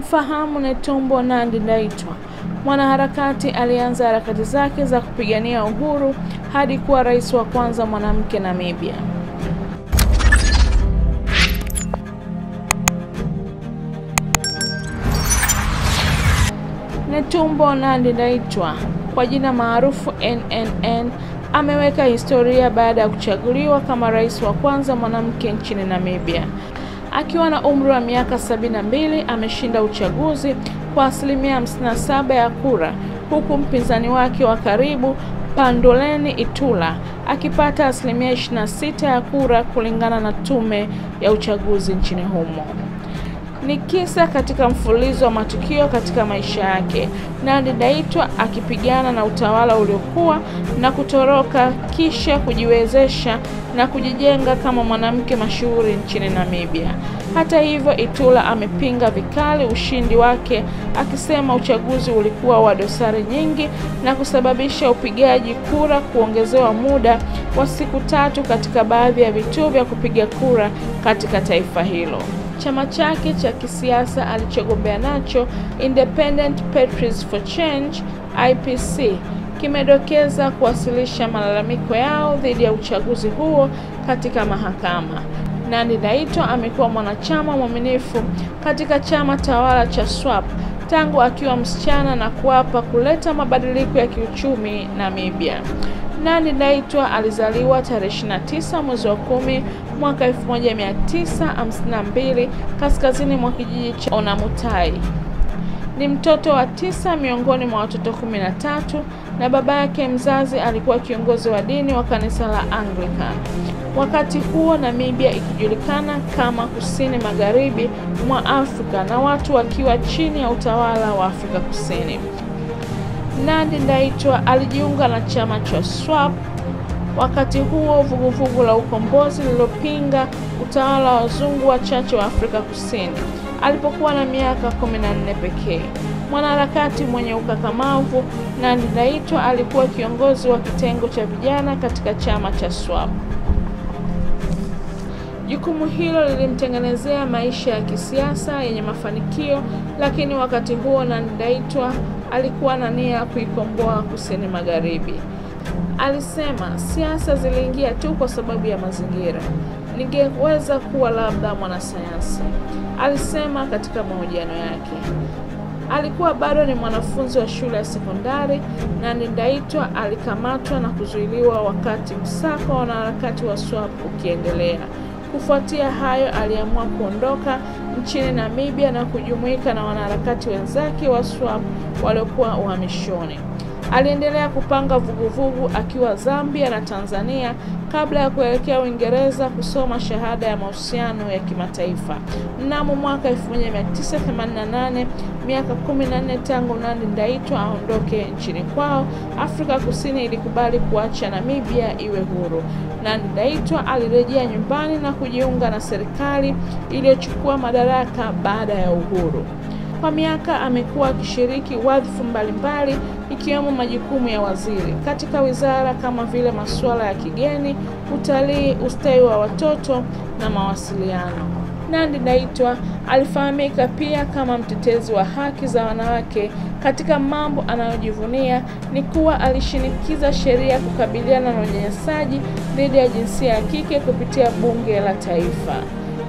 Mfahamu Netumbo Nandi-Ndaitwah, mwanaharakati alianza harakati zake za kupigania uhuru hadi kuwa rais wa kwanza mwanamke Namibia. Netumbo Nandi-Ndaitwah, kwa jina maarufu NNN, ameweka historia baada ya kuchaguliwa kama rais wa kwanza mwanamke nchini Namibia. Akiwa na umri wa miaka 72, ameshinda uchaguzi kwa 57% ya kura, huku mpinzani wake wa karibu Panduleni Itula akipata 26% ya kura kulingana na tume ya uchaguzi nchini humo. Ni kisa katika mfululizo wa matukio katika maisha yake, Nandi-Ndaitwah akipigana na utawala uliokuwa na kutoroka kisha kujiwezesha na kujijenga kama mwanamke mashuhuri nchini Namibia. Hata hivyo, Itula amepinga vikali ushindi wake akisema uchaguzi ulikuwa wa dosari nyingi na kusababisha upigaji kura kuongezewa muda wa siku 3 katika baadhi ya vituo vya kupiga kura katika taifa hilo. Chama chake cha kisiasa alichogombea nacho, Independent Patriots for Change IPC, kimedokeza kuwasilisha malalamiko yao dhidi ya uchaguzi huo katika mahakama. Nandi-Ndaitwah amekuwa mwanachama mwaminifu katika chama tawala cha SWAP tangu akiwa msichana na kuapa kuleta mabadiliko ya kiuchumi Namibia. Nandi-Ndaitwah alizaliwa tarehe 29 mwezi wa 10 mwaka 1952 kaskazini mwa kijiji cha Onamutai. Ni mtoto wa 9 miongoni mwa watoto 13 na baba yake mzazi alikuwa kiongozi wa dini wa kanisa la Anglican. Wakati huo Namibia ikijulikana kama Kusini Magharibi mwa Afrika na watu wakiwa chini ya utawala wa Afrika Kusini. Nandi-Ndaitwah alijiunga na chama cha SWAP, wakati huo vuguvugu la ukombozi lililopinga utawala wa wazungu wachache wa Afrika Kusini, alipokuwa na miaka 14 pekee. Mwanaharakati mwenye ukakamavu, Nandi-Ndaitwah alikuwa kiongozi wa kitengo cha vijana katika chama cha SWAP. Jukumu hilo lilimtengenezea maisha ya kisiasa yenye mafanikio, lakini wakati huo Nandi-Ndaitwah alikuwa na nia ya kuikomboa Kusini Magharibi. Alisema, siasa ziliingia tu kwa sababu ya mazingira. Ningeweza kuwa labda mwanasayansi, alisema katika mahojiano yake. Alikuwa bado ni mwanafunzi wa shule ya sekondari. Nandi-Ndaitwah alikamatwa na kuzuiliwa wakati msako wa wanaharakati wa SWAP ukiendelea. Kufuatia hayo, aliamua kuondoka nchini Namibia na kujumuika na wanaharakati wenzake wa SWAP waliokuwa uhamishoni. Aliendelea kupanga vuguvugu akiwa Zambia na Tanzania kabla ya kuelekea Uingereza kusoma shahada ya mahusiano ya kimataifa. Mnamo mwaka 1988, miaka 14 tangu Nandi-Ndaitwah aondoke nchini kwao, Afrika Kusini ilikubali kuacha Namibia iwe huru. Nandi-Ndaitwah alirejea nyumbani na kujiunga na serikali iliyochukua madaraka baada ya uhuru. Kwa miaka amekuwa akishiriki wadhifa mbalimbali ikiwemo majukumu ya waziri katika wizara kama vile masuala ya kigeni, utalii, ustawi wa watoto na mawasiliano. Nandi-Ndaitwah alifahamika pia kama mtetezi wa haki za wanawake. Katika mambo anayojivunia ni kuwa alishinikiza sheria kukabiliana na unyanyasaji dhidi ya jinsia ya kike kupitia bunge la taifa.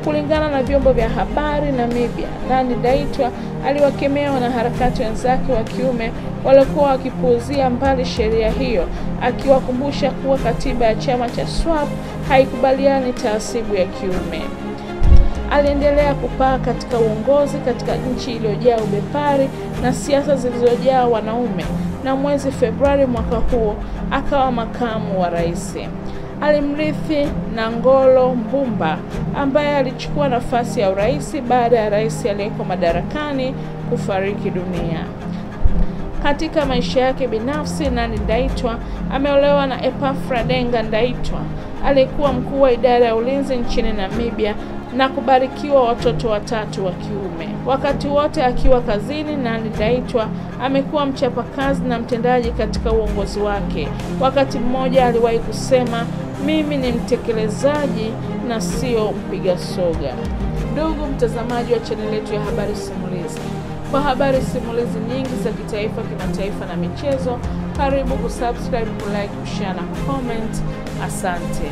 Kulingana na vyombo vya habari Namibia, Nandi-Ndaitwah aliwakemea wanaharakati wenzake wa kiume waliokuwa wakipuuzia mbali sheria hiyo, akiwakumbusha kuwa katiba ya chama cha SWAP haikubaliani taasibu ya kiume. Aliendelea kupaa katika uongozi katika nchi iliyojaa ubepari na siasa zilizojaa wanaume, na mwezi Februari mwaka huo akawa makamu wa rais. Alimrithi Nangolo Mbumba ambaye alichukua nafasi ya urais baada ya rais aliyeko madarakani kufariki dunia. Katika maisha yake binafsi, Nandi-Ndaitwah ameolewa na Epafra Denga Ndaitwah aliyekuwa mkuu wa idara ya ulinzi nchini Namibia na kubarikiwa watoto 3 wa kiume. Wakati wote akiwa kazini, Nandi-Ndaitwah amekuwa mchapakazi na mtendaji katika uongozi wake. Wakati mmoja aliwahi kusema, mimi ni mtekelezaji na sio mpiga soga. Ndugu mtazamaji wa chaneli yetu ya Habari Simulizi, kwa habari simulizi nyingi za kitaifa, kimataifa na michezo, karibu kusubscribe, kulike, kushare na kucomment. Asante.